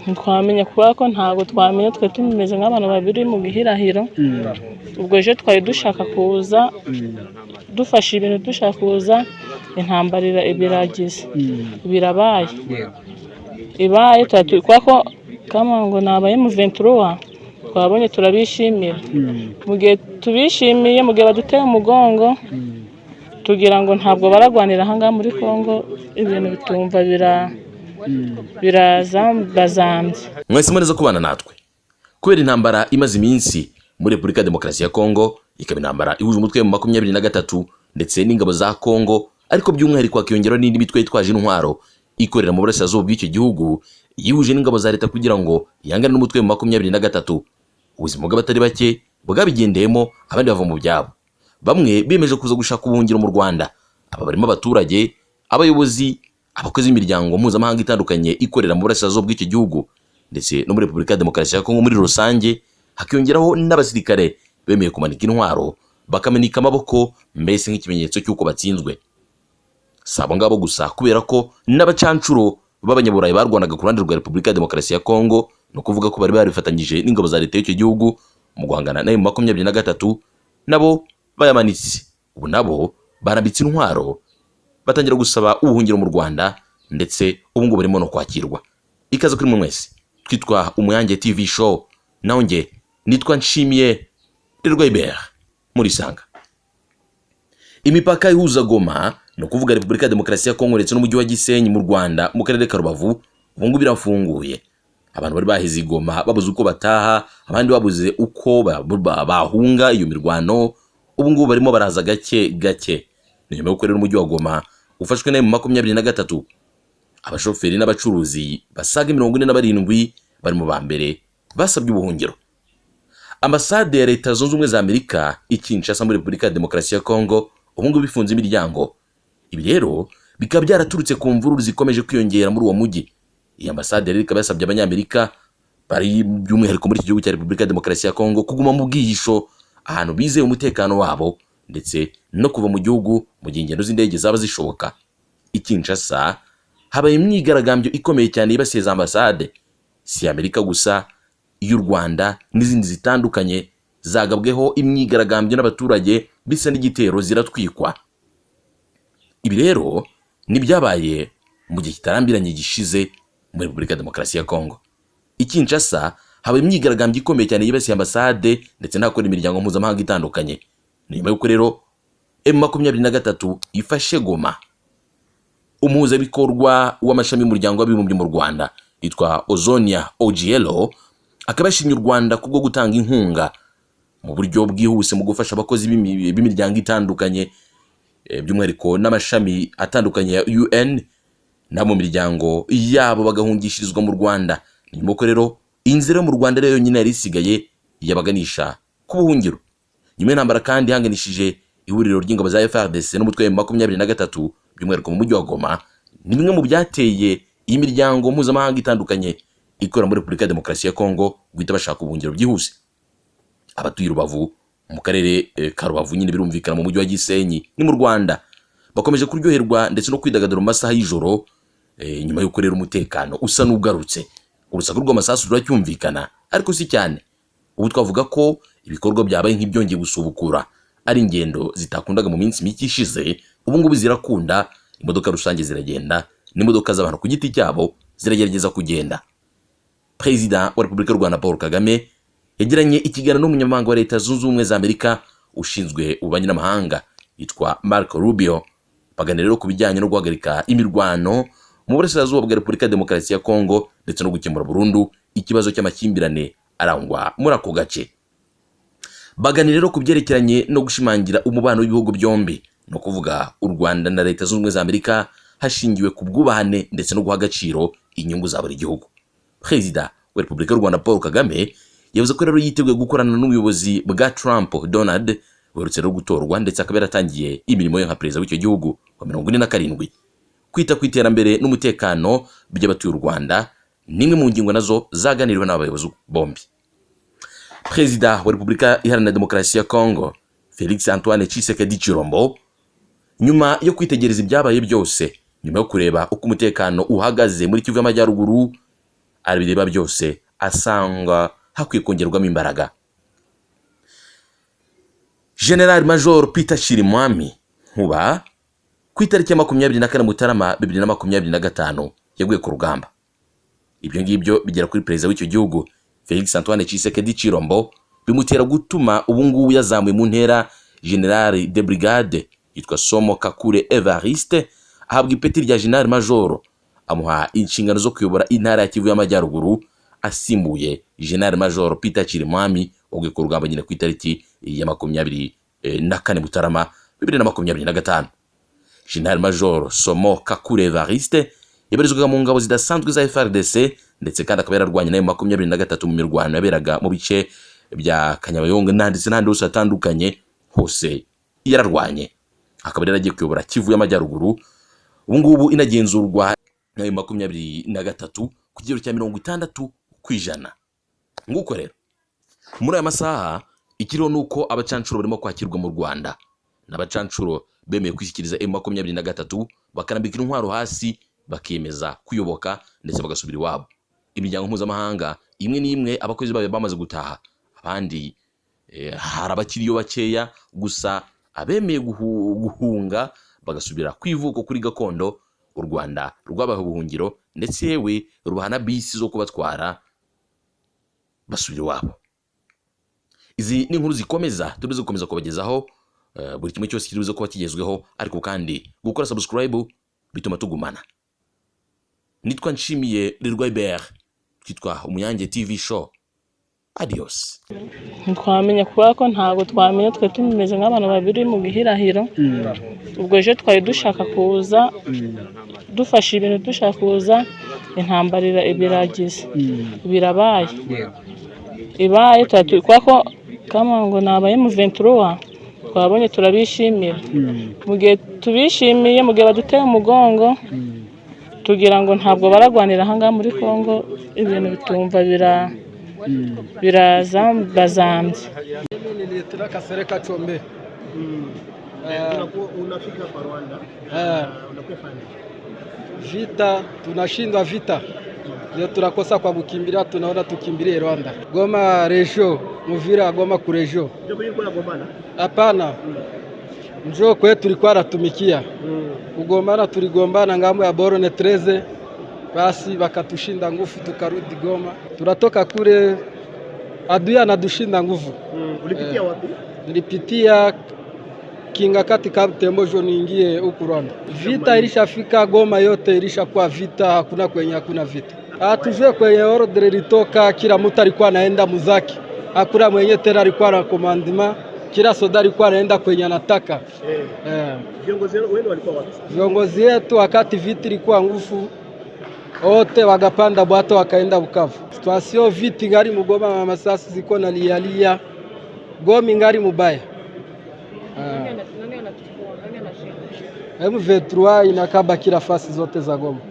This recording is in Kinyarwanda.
Ntitwamenya kubera ko ntabwo twamenya, twe tumeze nk'abantu babiri mu gihirahiro. Ubwo ejo twari dushaka kuza dufashe ibintu, dushaka kuza, intambara biragize birabaye ibaye kubera ko kama ngo ni aba M23 twabonye turabishimira. Mu gihe tubishimiye, mu gihe baduteye umugongo, tugira ngo ntabwo baragwanira ahangaha muri Congo, ibintu bitumva biraza bazambye. Mwese neza kubana natwe kubera intambara imaze iminsi muri Repubulika ya Demokarasi ya Kongo, ikaba intambara ihuje umutwe mu 23 ndetse n'ingabo za Kongo, ariko by'umwihariko hakiyongeraho n'indi mitwe yitwaje intwaro ikorera mu burasirazuba bw'icyo gihugu yihuje n'ingabo za leta kugira ngo ihangane n'umutwe mu 23. Ubuzima bw'abatari bake bwabigendeyemo, abandi bava mu byabo, bamwe biyemeje kuza gushaka ubuhungiro mu Rwanda. Aba barimo abaturage, abayobozi, abakozi b'imiryango mpuzamahanga itandukanye ikorera mu burasirazuba bw'icyo gihugu ndetse no muri Repubulika ya Demokarasi ya Kongo muri rusange, hakiyongeraho n'abasirikare bemeye kumanika intwaro, bakamanika amaboko, mbese nk'ikimenyetso cy'uko batsinzwe. Si abo ngabo gusa, kubera ko n'abacancuro b'Abanyaburayi barwanaga ku ruhande rwa Repubulika ya Demokarasi ya Kongo, ni ukuvuga ko bari barifatanyije n'ingabo za leta y'icyo gihugu mu guhangana na M23, nabo bayamanitse. Ubu nabo barambitse intwaro, batangira gusaba ubuhungiro mu Rwanda, ndetse ubu ngubu barimo no kwakirwa. Ikaze kuri mwe mwese. Twitwa Umuyange TV Show, naho njye nitwa Nshimiye Rirwayibert. Murisanga. Imipaka ihuza Goma, ni ukuvuga Repubulika ya Demokarasi ya Kongo, ndetse n'umujyi wa Gisenyi mu Rwanda, mu karere ka Rubavu, ubu ngubu irafunguye. Abantu bari baheze i Goma babuze uko bataha, abandi babuze uko bahunga iyo mirwano, ubu ngubu barimo baraza gake gake. Ni nyuma y'uko rero umujyi wa Goma ufashwe na M23, abashoferi n'abacuruzi basaga 47 bari mu ba mbere basabye ubuhungiro. Ambasade ya Leta Zunze Ubumwe za Amerika i Kinshasa muri Repubulika ya Demokarasi ya Kongo ubu ngubu ifunze imiryango. Ibi rero bikaba byaraturutse ku mvururu zikomeje kwiyongera muri uwo mujyi. Iyi ambasade rero ikaba yasabye Abanyamerika bari by'umwihariko muri iki gihugu cya Repubulika ya Demokarasi ya Kongo kuguma mu bwihisho ahantu bizeye umutekano wabo, ndetse no kuva mu gihugu mu gihe ingendo z'indege zaba zishoboka. I Kinshasa habaye imyigaragambyo ikomeye cyane yibasiye za ambasade, si Amerika gusa, iy'u Rwanda n'izindi zitandukanye zagabweho imyigaragambyo n'abaturage, bisa n'igitero, ziratwikwa. Ibi rero nibyabaye mu gihe kitarambiranye gishize muri Repubulika ya Demokarasi ya Kongo. I Kinshasa habaye imyigaragambyo ikomeye cyane yibasiye ambasade ndetse n'ahakora imiryango mpuzamahanga itandukanye. Ni nyuma y'uko rero M23 ifashe Goma. Umuhuzabikorwa w'amashami y'Umuryango w'Abibumbye mu Rwanda yitwa Ozonia Ojielo akaba yashimye u Rwanda kubwo gutanga inkunga mu buryo bwihuse mu gufasha abakozi b'imiryango itandukanye, by'umwihariko n'amashami atandukanye ya UN, n'abo mu miryango yabo bagahungishirizwa mu Rwanda. Ni nyuma y'uko rero inzira yo mu Rwanda rero yonyine yari isigaye yabaganisha ku buhungiro. Nyuma y'intambara kandi ihanganishije ihuriro ry'ingabo za FARDC n'umutwe wa 23, by'umwihariko mu mujyi wa Goma, ni bimwe mu byateye iyi miryango mpuzamahanga itandukanye ikorera muri Repubulika ya Demokarasi ya Kongo guhita bashaka ubuhungiro byihuse. Abatuye Rubavu, mu karere ka Rubavu nyine, birumvikana mu mujyi wa Gisenyi ni mu Rwanda, bakomeje kuryoherwa ndetse no kwidagadura mu masaha y'ijoro, nyuma y'uko rero umutekano usa n'ugarutse. Urusaku rw'amasasu ruracyumvikana, ariko si cyane. Ubu twavuga ko ibikorwa byabaye nk'ibyongeye gusubukura. Ari ingendo zitakundaga mu minsi mike ishize, ubu ngubu zirakunda. Imodoka rusange ziragenda, n'imodoka z'abantu ku giti cyabo ziragerageza kugenda. Perezida wa Repubulika y'u Rwanda Paul Kagame yagiranye ikiganiro n'umunyamabanga wa Leta Zunze Ubumwe za Amerika ushinzwe ububanyi n'amahanga yitwa Marco Rubio, baganira rero ku bijyanye no guhagarika imirwano mu burasirazuba bwa Repubulika ya Demokarasi ya Kongo ndetse no gukemura burundu ikibazo cy'amakimbirane arangwa muri ako gace. Baganira rero ku byerekeranye no gushimangira umubano w'ibihugu byombi, ni ukuvuga u Rwanda na Leta Zunze Ubumwe za Amerika, hashingiwe ku bwubahane ndetse no guha agaciro inyungu za buri gihugu. Perezida wa Repubulika y'u Rwanda Paul Kagame yavuze ko rero yiteguye gukorana n'ubuyobozi bwa Trump Donald, uherutse rero gutorwa ndetse akaba yaratangiye imirimo ye nka perezida w'icyo gihugu wa 47. Kwita ku iterambere n'umutekano by'abatuye u Rwanda ni imwe mu ngingo nazo zaganiriwe n'abayobozi bombi. Perezida wa Repubulika Iharanira Demokarasi ya Kongo Felix Antoine Tshisekedi Tshilombo, nyuma yo kwitegereza ibyabaye byose, nyuma yo kureba uko umutekano uhagaze muri Kivu y'Amajyaruguru, Arabireba byose, asanga hakwiye kongerwamo imbaraga. General Major Peter Chirimwami Nkuba, ku itariki ya 24 Mutarama 2025, yaguye ku rugamba. Ibyo ngibyo bigera kuri perezida w'icyo gihugu, Felix Antoine Tshisekedi Chilombo, bimutera gutuma ubu ngubu yazamuye mu ntera General de Brigade yitwa Somo Kakule Evariste, ahabwa ipeti rya General Major, amuha inshingano zo kuyobora intara ya Kivu y'Amajyaruguru, asimbuye General Major Peter Chirimwami waguye ku rugamba nyine ku itariki ya 24 Mutarama 2025. General Major Somo Kakule Evariste yabarizwaga mu ngabo zidasanzwe za FARDC, ndetse kandi akaba yararwanye nayo 23 mu mirwano yaberaga mu bice bya Kanyabayonga ndetse n'ahandi hose hatandukanye, hose yararwanye. Akaba rero agiye kuyobora Kivu y'Amajyaruguru, ubu ngubu inagenzurwa nayo 23 ku kigero cya 60%. Nguko rero muri aya masaha ikiriho ni uko abacancuro barimo kwakirwa mu Rwanda, n'abacancuro bemeye kwishyikiriza M23, bakarambika intwaro hasi, bakemeza kuyoboka ndetse bagasubira iwabo. Imiryango mpuzamahanga imwe n'imwe abakozi bayo bamaze gutaha, abandi hari abakiriyo bakeya gusa. Abemeye guhunga bagasubira ku ivuko, kuri gakondo, u Rwanda rwabaha ubuhungiro, ndetse yewe rubaha na bisi zo kubatwara basubira iwabo. Izi ni inkuru zikomeza, turi gukomeza kubagezaho buri kimwe cyose kiri buze kuba kigezweho. Ariko kandi gukora subscribe bituma tugumana. Nitwa Nshimiye Rirwaibert, twitwa Umuyange TV Show. Adios. Ntitwamenya, kubera ko ntabwo twamenya, twe tumeze nk'abantu babiri mu gihirahiro. Ubwo ejo twari dushaka kuza dufashe ibintu, dushaka kuza, intambara ibiragize, birabaye, ibaye kubera ko kama ngo ni aba M23 twabonye, turabishimira. Mu gihe tubishimiye, mu gihe baduteye umugongo, tugira ngo ntabwo baragwanira ahangaha muri Congo, ibintu bitumva biraza bazambye. Mimi ni Lieutenant Kasereka Chombe. Unafika kwa Rwanda, unakuwa fanya Vita tunashindwa vita, ndio tunakosa kwa kukimbilia, tunaona tukimbilie Rwanda. Goma région, Muvira Goma ku région. Ndio kwenye kulikuwa gombana? Hapana, njoo kwetu tulikuwa natumikia. Kugombana tuligombana ngambo ya Borne 13, basi wakatushinda nguvu, tukarudi Goma. Tunatoka kule, adui anatushinda nguvu. Ulipitia wapi? Nilipitia Kingakati Kabutembo jo niingie huku Rwanda. Vita ilishafika Goma yote, ilishakuwa vita, hakuna kwenye hakuna vita. Hatujue kwenye ordre ilitoka, kila mtu alikuwa anaenda muzaki, hakuna mwenye tena alikuwa na commandement, kila soda alikuwa anaenda kwenye anataka. Viongozi wenu walikuwa wapi? Viongozi yetu wakati vita ilikuwa ngufu, wote wakapanda bwato wakaenda Bukavu. Situation vita ngari mugoma, masasi ziko na lialia, Goma ngari mubaya. M23 inakaba kila fasi zote za Goma.